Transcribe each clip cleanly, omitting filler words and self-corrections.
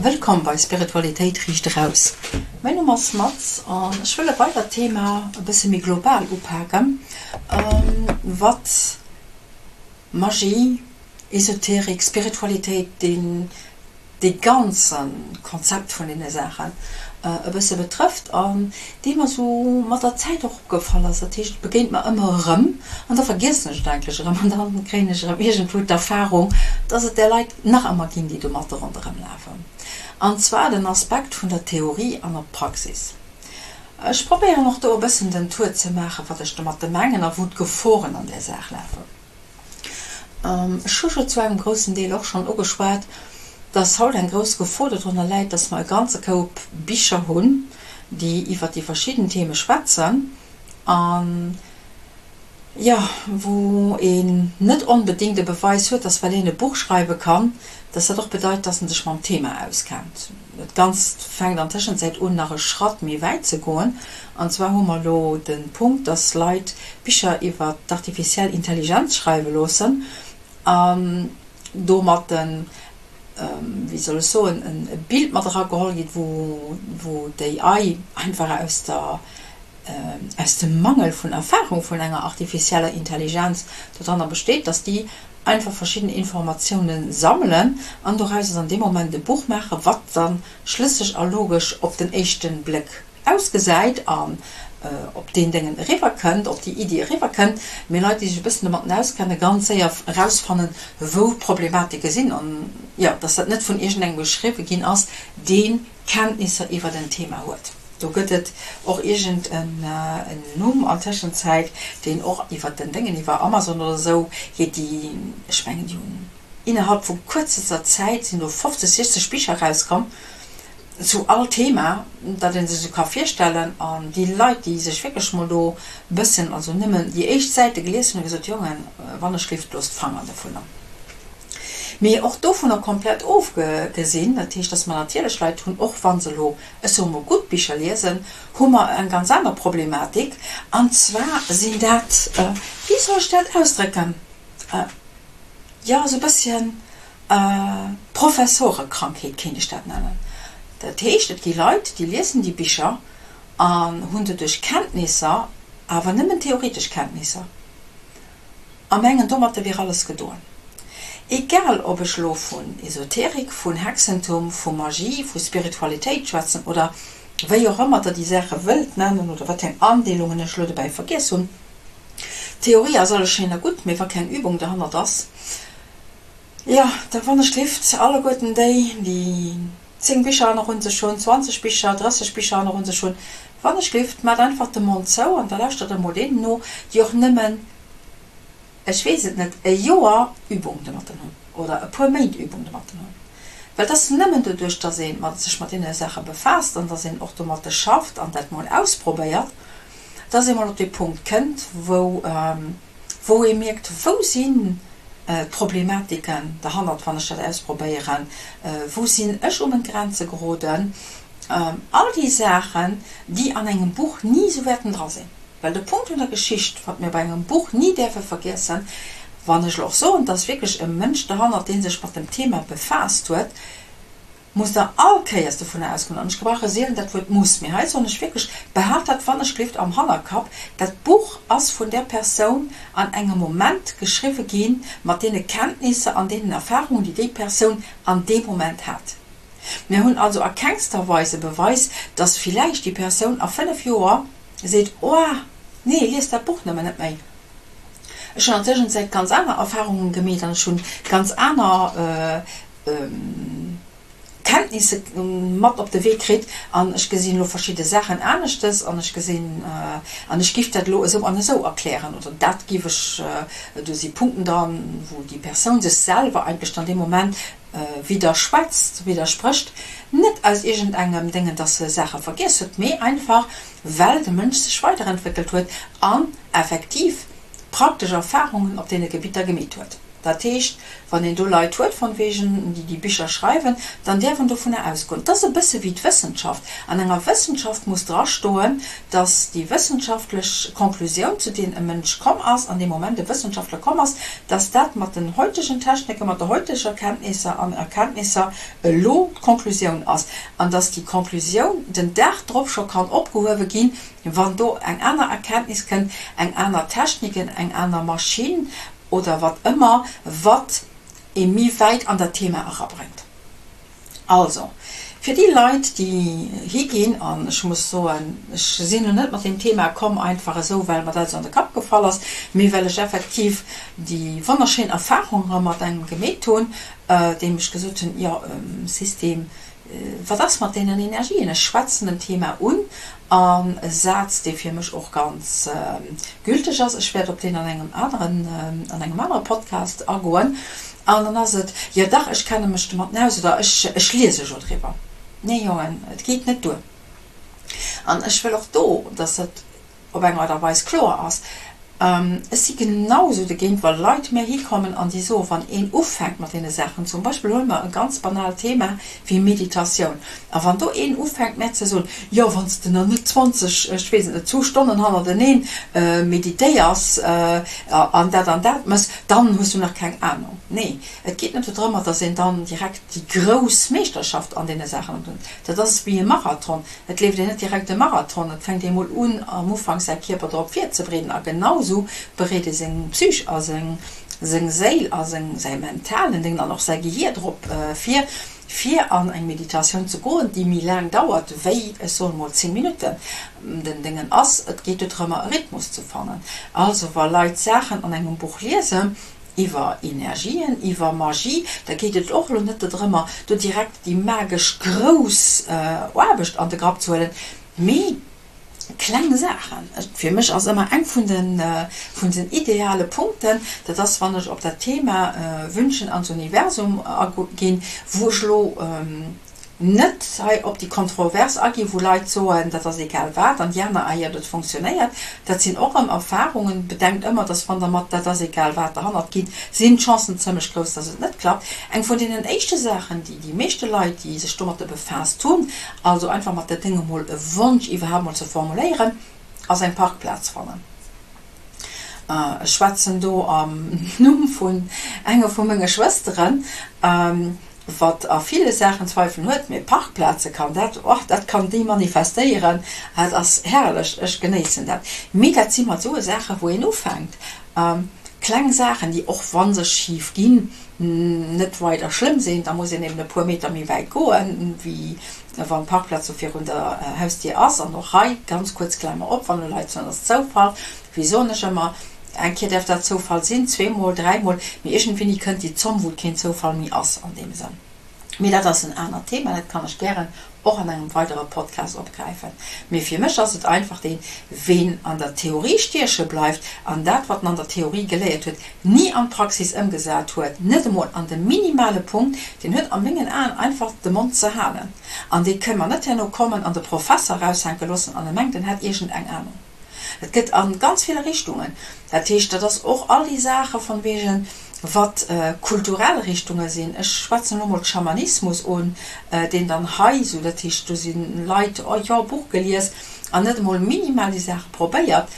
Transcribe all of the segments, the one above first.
Wëllkomm bei Spiritualitéit riicht eraus. Mäin Numm ass Mats an ech wëll e weidert Thema e bësse méi global upaken, wat Magie, Esoterik, Spiritualitéit, deen dee ganze Konzept vun deene Saachen e bësse betrëfft an dee mer sou mat der Zäit och opgefall ass. Dat heescht, et begéint mer ëmmer erëm an da vergiessen ech et eigentlech erëm an da kréien ech erëm iergendwou d'Erfarung, dass et där Leit nach ëmmer ginn, déi domatter ronderëm lafen. An zwar den Aspekt vun der Theorie an der Praxis. Ech probéieren och do e bëssen den Tour ze maachen, wat ech domatter mengen a wou d'Geforen an där Saach lafen. Ech hu jo zu engem groussen Deel och schonn ugeschwat, dass haut eng grouss Gefor dodrënner läit, dass mer e ganze Koup Bicher hunn, déi iwwert déi verschidden Theme schwätzen an, jo, wou een net onbedéngt e Beweis huet, dass well een e Buch schreiwe kann, dass dat och bedeit, dass en sech mam Thema auskennt. Dat Ganzt fänkt an Tëschenzäit un, nach e Schratt méi wäit ze goen. An zwar hu mer elo de Punkt, dass Leit Bicher iwwer d'artificiell Intelligenz schreiwe loossen an domatten, wéi soll ech soen, e Bild mat erageholl gétt, wou d'AI einfach aus der, aus dem Mangel vun Erfahrung vun enger artificieller Intelligenz dodranner besteet, dass déi einfach verschidden Informatiounen sammelen an dorauser dann dee Moment e Buch maachen, wat dann schlësseg a logesch op den éischten Bléck ausgesäit an op deen Déngen eriwwerkënnt, op déi Iddi eriwwerkënnt, mee Leit, déi sech e bëssen domatten auskennen, ganz séier erausfannen, wou d'Problematike sinn an, jo, dass dat net vun iergendengem geschriwwe ginn ass, dee Kenntnisser iwwert en Thema huet. Do gëtt et och iergend en Numm an Tëschenzäit, deen och iwwer den Déngen, iwwer Amazon oder esou geet, déi, ech mengen, déi hunn innerhalb vu kuerzester Zäit sinn do 50, 60 Bicher erauskomm zu all Thema, dat ee sech esou ka virstellen. An déi Leit, déi sech wierklech mol do e bëssen, also nëmmen déi éischt Säite gelies hunn, hu gesot, Jongen, wann ech géif, loosst d'Fanger dovunner. Mee och dovunner komplett ofgesinn, dat heescht, dass mer natierlech Leit hunn, och wa se elo, ech soe mol, gutt Bicher liesen, hu mer eng ganz aner Problematik, an zwar sinn dat, wéi soll ech dat ausdrécken, jo, esou e bësschen Professorekrankheet kéint ech dat nennen. Dat heescht, et gi Leit, déi liesen déi Bicher an hunn doduerch Kenntnisser, awer nëmmen theoretesch Kenntnisser. A mengen domatter wier alles gedoen. Egal ob ech lo vun Esoterik, vun Hexentum, vu Magie, vu Spiritualitéit schwätzen oder wéi och ëmmer der déi Saache wëllt nennen oder wat fir eng Andeelungen ech lo dobäi vergiess hunn, Theorie ass alles schéin a gutt, mee wa keng Übung derhannert ass, jo, da wann ech d'Lift alleguerten déi, déi 10 Bicher hannerun sech hunn, 20 Bicher, 30 Bicher hannerun sech hunn, wann ech Lift, maacht einfach de Mond zou an da lauschtert emol deenen no, déi och nëmmen, ech weess et net, e Joer Übung domatten hunn oder e puer Méint Übung domatten hunn. Well et ass nëmmen doduerch, dass ee sech mat deene Saache befaasst an dass een och domatte schafft an dat mol ausprobéiert, dass ee mol op dee Punkt kënnt, wou, wou ee mierkt, wou sinn d'Problematiken derhannert, wann ech dat ausprobéieren, wou sinn ech u meng Grenze geroden, all déi Saachen, déi an engem Buch ni esou wäerten dra sinn. Well de Punkt un der Geschicht, wat mir bei engem Buch ni däerfe vergiessen, wann ech elo och soen, dass wierklech e Mënsch derhannert, dee sech mat dem Thema befaasst huet, musst Der all Kéiers dovunner ausgoen, an ech gebrauche sielen dat Wuert muss, mee hei soen ech wierklech, behaalt dat wannechgelift am Hannerkapp, dat Buch ass vun där Persoun an engem Moment geschriwwe gi mat deene Kenntnisser an deenen Erfahrungen, déi déi Persoun an deem Moment hat. Mir hunn also a kengster Weis e Beweis, dass villäicht déi Persoun a 5 Joer seet, Oh, nee, liest dat Buch nëmmen net méi. Ech hunn an Tëschenzäit ganz aner Erfahrungen gemeet an ech hunn ganz aner Kenntnisse mat op de Wee kritt an ech gesinn elo verschidde Saachen aneschtes an ech gesinn an ech giff dat elo esou an esou erklären oder dat giff ech, do si Punkten dran, wou déi Persoun sech selwer eigentlech dann dee Moment widderschwätzt, widdersprécht, net aus iergendengem Déngen, dass se Saache vergiess huet, mee einfach well de Mënsch sech weiderentwéckelt huet an effektiv praktesch Erfahrungen op deene Gebitter gemeet huet. Dat heescht, wann een do Leit huet, von wegen, déi déi Bicher schreiwen, dann däerf en dovunner ausgoen. Et ass e bësse wéi d'Wëssenschaft. An enger Wëssenschaft muss drastoen, dass déi wëssenschaftlech Konklusioun, zu deem e Mënsch komm ass, an deem Moment e Wëssenschaftler komm ass, dass dat mat den heutegen Techniken, mat der heuteger Kenntnisser an Erkenntnisser elo d'Konklusioun ass, an dass déi Konklusioun den Dag drop scho kann opgehuewe ginn, wann do eng aner Erkenntnis kënnt, eng aner Techniken, eng aner Maschinn oder wat ëmmer, wat ee méi wäit an dat Thema erabréngt. Also, fir déi Leit, déi higinn, an ech muss soen, ech sinn elo net mat deem Thema komm einfach esou, well mer dat esou an de Kapp gefall ass, mee well ech effektiv déi wonnerschéin Erfahrung erëm mat engem gemeet hunn, deem ech gesot hunn, jo, System, Wat ass mat deenen Energien? Ech schwätzen en Thema un an e Saz, dee fir mech och ganz gülteg ass, ech wäert op deen an engem aneren, an engem anere Podcast agoen, an dann ass et, Jo dach, ech kenne mech domatten aus oder ech, ech liese jo driwwer. Nee Jongen, et geet net duer. An ech wëll och do, dass dat op eng Art a Weis kloer ass. Ech si genau esou dogéint, wa Leit mir hikommen an déi soen, wann een ufänkt mat deene Saachen, zum Beispill huele mer e ganz banaalt Thema wéi Meditatioun, a wann do een ufänkt mär ze soen, jo wann s de nach net 20, ech weess et net, zwou Stonnen hannerteneen meditéiers an dat an dat mëss, dann hues du nach keng Anung. Nee, et geet net dodrëmmer, datt een dann direkt déi grouss Meeschterschaft an deene Saachen huet. Dat ass wéi e Marathon. Et leeft een net direkt e Marathon, et fänkt ee mol un am Ufank säi Kierper drop virzebereeden a genau sou bereet ee seng Psych a seng seng Séil a seng säi mentalen Déngen an och säi Gehier drop vir, fir an eng Meditatioun ze goen, déi méi laang dauert wéi, ech soen mol 10 Minutten. Den Déngen ass, et geet do drëmmer e Rhythmus ze fannen. Also wa Leit Saachen an engem Buch liesen, Iwwer Energien, iwwer Magie, da geet et och elo net dodrëmmer, do direkt déi magesch grouss Aarbecht an de Grapp ze huelen, mee kleng Saachen. Fir mech ass ëmmer eng vun de vun den ideale Punkten, dat ass, wann ech op dat Thema Wünschen ans Universum aginn, wou ech elo Net hei op déi Kontrovers aginn, wou Leit soen, dat ass egal wat, an déi aner, ah jo, dat fonctionnéiert. Dat sinn och erëm Erfahrungen. Bedenkt ëmmer, dass wann Der mat dat ass egal wat derhannert gitt, sinn d'Chancen zëmmlech grouss, dass et net klappt. Eng vun deenen éischte Saachen, déi déi meeschte Leit, déi sech domatter befaasst hunn, also einfach mat dat Déng emol e Wonsch iwwerhaapt mol ze formuléieren, ass eng Parkplaz fannen. Ech schwätzen do am Numm vun enger vu menge Schwësteren, wat a ville Saachen Zweifelen huet, mee Parkplaze kann dat, och dat kann déi manifestéieren, dat ass herrlech, ech genéissen dat. Mee dat si mat soe Saachen, wou een ufänkt, kleng Saachen, déi och wa se schif ginn, net weider schlëmm sinn, da muss een eben e puer Meter méi wäit goen, wéi wann d'Parkplaz do virun der Hausdier ass. An och hei, ganz kuerz Klamer op, wann elo Leit soen, dat ass Zoufall, wéi soen ech ëmmer, eng Kéier däerf dat Zoufall sinn, zweemol, dräimol, mee iergendwéini kënnt déi Zomm, wou et keen Zoufall méi ass an deem Sënn. Mee dat ass en anert Thema, dat kann ech gären och an engem weidere Podcast opgräifen. Mee fir mech ass et einfach deen, ween an der Theorie stieche bleift an dat, wat en an der Theorie geléiert huet, ni an d'Praxis ëmgesat huet, net emol an de minimale Punkt, deen huet a mengen Aen einfach de Mond ze halen. An dee kënn mer net herno kommen an de Professer eraushänke loossen an e mengt, en hätt iergend eng Ahnung. Et gëtt a ganz ville Richtungen. Dat heescht, dat ass och all déi Saache von wegen, wat kulturell Richtunge sinn. Ech schwätzen elo mol d'Schamanismus un, deen dann hei esou, dat heescht, do si Leit, oh jo, Buch gelies an net emol minimal déi Saache probéiert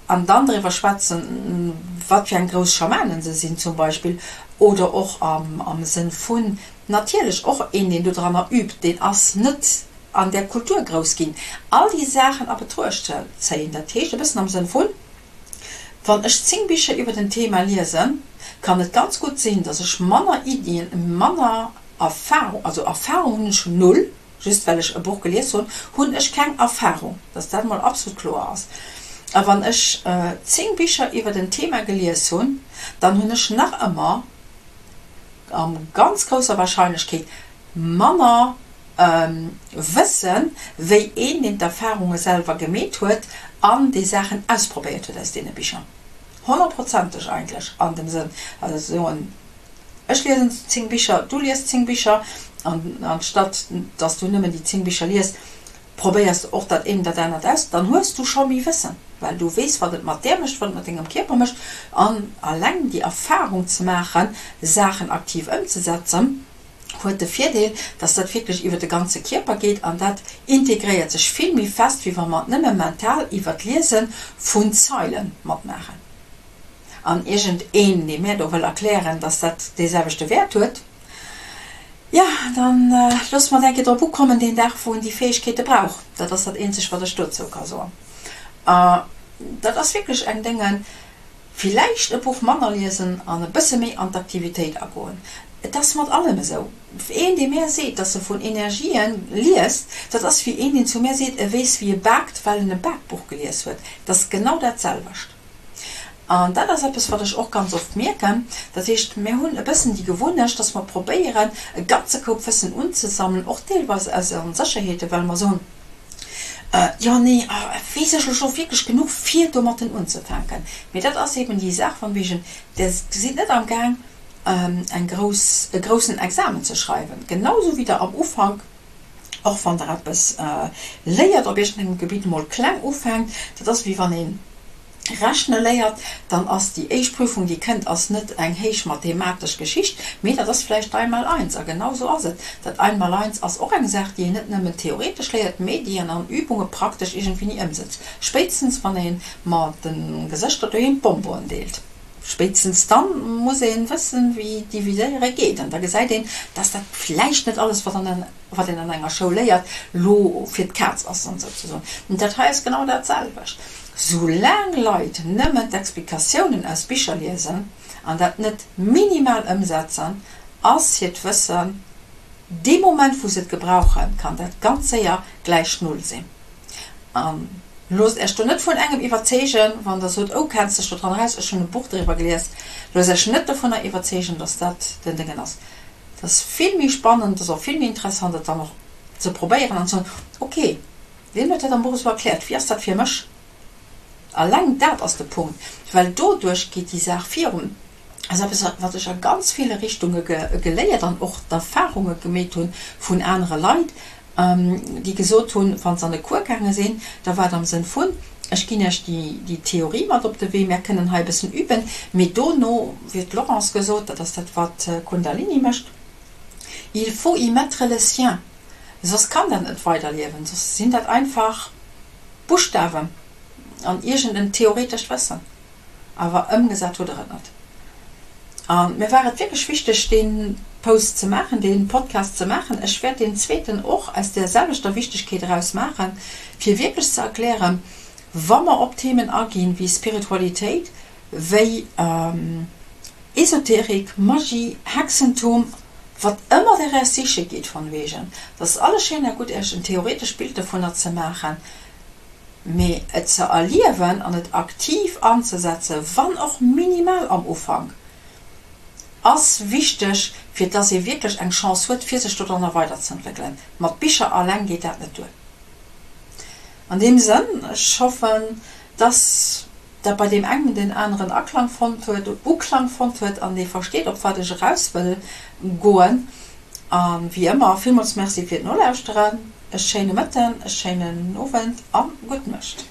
an dann driwwer schwätzen, wat fir eng grouss Schamanen se sinn zum Beispill, oder och am Sënn vun, natierlech och een, deen dodranner übt, deen ass net an där Kultur grouss ginn, all déi Saachen a Betruecht ze zéien. Dat heescht e bëssen am Sënn vun, Wann ech 10 Bicher iwwer en Thema liesen, kann et ganz gutt sinn, dass ech manner Iddien, manner Erfahrung, also Erfahrung hunn ech null, just well ech e Buch gelies hunn, hunn ech keng Erfahrung, dass dat emol absolut kloer ass. A wann ech 10 Bicher iwwer en Thema gelies hunn, dann hunn ech nach ëmmer a ganz grousser Wahrscheinlechkeet manner Wëssen, wéi een, deen d'Erfahrunge selwer gemeet huet an déi Saachen ausprobéiert huet aus deene Bicher. Honnertprozenteg eigentlech an dem Sënn, also ze soen, ech liesen 10 Bicher, du liest 10 Bicher, an anstatt dass du nëmmen déi 10 Bicher liest, probéiers de och dat eent, dat anert aus, dann hues du scho méi Wëssen. Well du weess, wat et mat där mécht, wat et mat dengem Kierper mécht. An alleng déi Erfarung ze maachen, Saachen aktiv ëmzesetzen, huet de Virdeel, dass dat wierklech iwwer de ganze Kierper geet an dat integréiert sech vill méi fest, wéi wa mer et nëmme mental iwwer d'Liese vun Zeile matmaachen. An iergend een, dee mär do wëll erklären, dass dat dee selwechte Wäert huet, jo, da loosse mer et eng Kéier drop ukommen, deen Dag, wou en déi Fäegkeete brauch. Dat ass dat eenzegt, wat ech dozou ka soen. Dat ass wierklech eng Dénge. Villäicht e Buch manner liesen an e bësse méi an d'Aktivitéit agoen. Et ass mat allem esou. Een, dee mär seet, dass e vun Energien liest, dat ass wéi een, deen zu mär seet, e weess, wéi e baakt, well en e Bakbuch gelies huet. Et ass genau dat selwecht. An dat ass eppes, wat ech och ganz oft mierken. Dat heescht, mär hunn e bëssen déi Gewunnecht, dass mer probéieren, e ganze Koup Wëssen unzesammelen, och deelweis aus Onsécherheeten, well mer soen, Jo, nee, weess ech elo scho wierklech genuch, fir domatten unzefänken? Mee dat ass eben déi Saach von wegen, Der sidd net am Gaang, eng grouss, e groussen Examen ze schreiwen. Genau sou wéi Der am Ufank, och wann Der eppes léiert op iergendengem Gebitt, emol kleng ufänkt. Dat ass wéi wann een Rechne léiert, dann ass déi éischt Prüfung, déi kënnt, ass net eng héich mathematesch Geschicht, mee dat ass vläicht d'Einmaleins. A genau esou ass et, dat Einmaleins ass och eng Saach, déi een net nëmmen theoretesch léiert, mee déi een an Übunge praktesch iergendwéini ëmsetzt. Spéitstens wann ee mat de Gesëschter doheem d'Bonbonen deelt, spéitstens dann muss ee wëssen, wéi diviséiere geet. An da gesäit een, dass dat vläicht net alles, wat an wat een an enger Schoul léiert, lo fir d'Kaz ass, an souzesoen. Dat hei ass genau dat selwecht. Soulaang Leit nëmmen d'Explikatiounen aus Bicher liesen an dat net minimal ëmsetzen, ass hiert Wëssen dee Moment wou se et gebrauchen, kann dat ganz séier gläich Null sinn. A loosst Äech do net vun engem iwwerzeegen, wann der sot, oh kenns dech do dran eraus, ech hunn e Buch driwwer gelies. Loosst Äech net dovunner iwwerzeegen, dass dat den Déngen ass. Et ass vill méi spannend, et ass och vill méi interessant et dann och ze probéieren an ze soen, ok, Wien huet dat am Buch esou erkläert? Wéi ass dat fir mech? Alleng dat ass de Punkt, well doduerch geet déi Saach virun. Dat ass eppes, wat ech a ganz ville Richtunge geléiert an och d'Erfarunge gemeet hunn vun anere Leit, déi gesot hunn, wa se an e Cours gaange sinn, da war et am Sënn vun, Ech ginn Iech déi Theorie mat op de Wee, mär kënnen hei e bëssen üben, mee dono, wéi huet d'Laurence gesot, dat ass dat, wat Kundalini mécht, il faut y mettre le sien. Soss kann dat net weiderliewen, soss sinn dat einfach Buschtawen an iergend en theoretescht Wëssen, awer ëmgesat hutt der et net. A mir war et wierklech wichteg, dee Post ze maachen, dee Podcast ze maachen. Ech wäert deen zweeten och aus där selwechter Wichtegkeet eraus maachen, fir wierklech ze erklären, wa mer op Themen aginn wéi Spiritualitéit, wéi Esoterik, Magie, Hexentum, wat ëmmer der Äech siche geet von wegen, dat ass alles schéin a gutt Äech en theoretescht Bild dovunner ze maachen, mee et ze erliewen an et aktiv anzesetzen, wann och minimal am Ufank, ass wichteg, fir dass ee wierklech eng Chance huet, fir sech dodranner weiderzeentwéckelen. Mat Bicher alleng geet dat net duer. An deem Sënn, ech hoffen, dass dat bei deem engem den aneren Aklang fonnt huet, Uklang fonnt huet an dee versteet, op wat ech eraus wëll goen. A wéi ëmmer, villmools Merci fir d'Nolauschteren, e schéine Mëtten, e schéinen Owend a gutt Nuecht.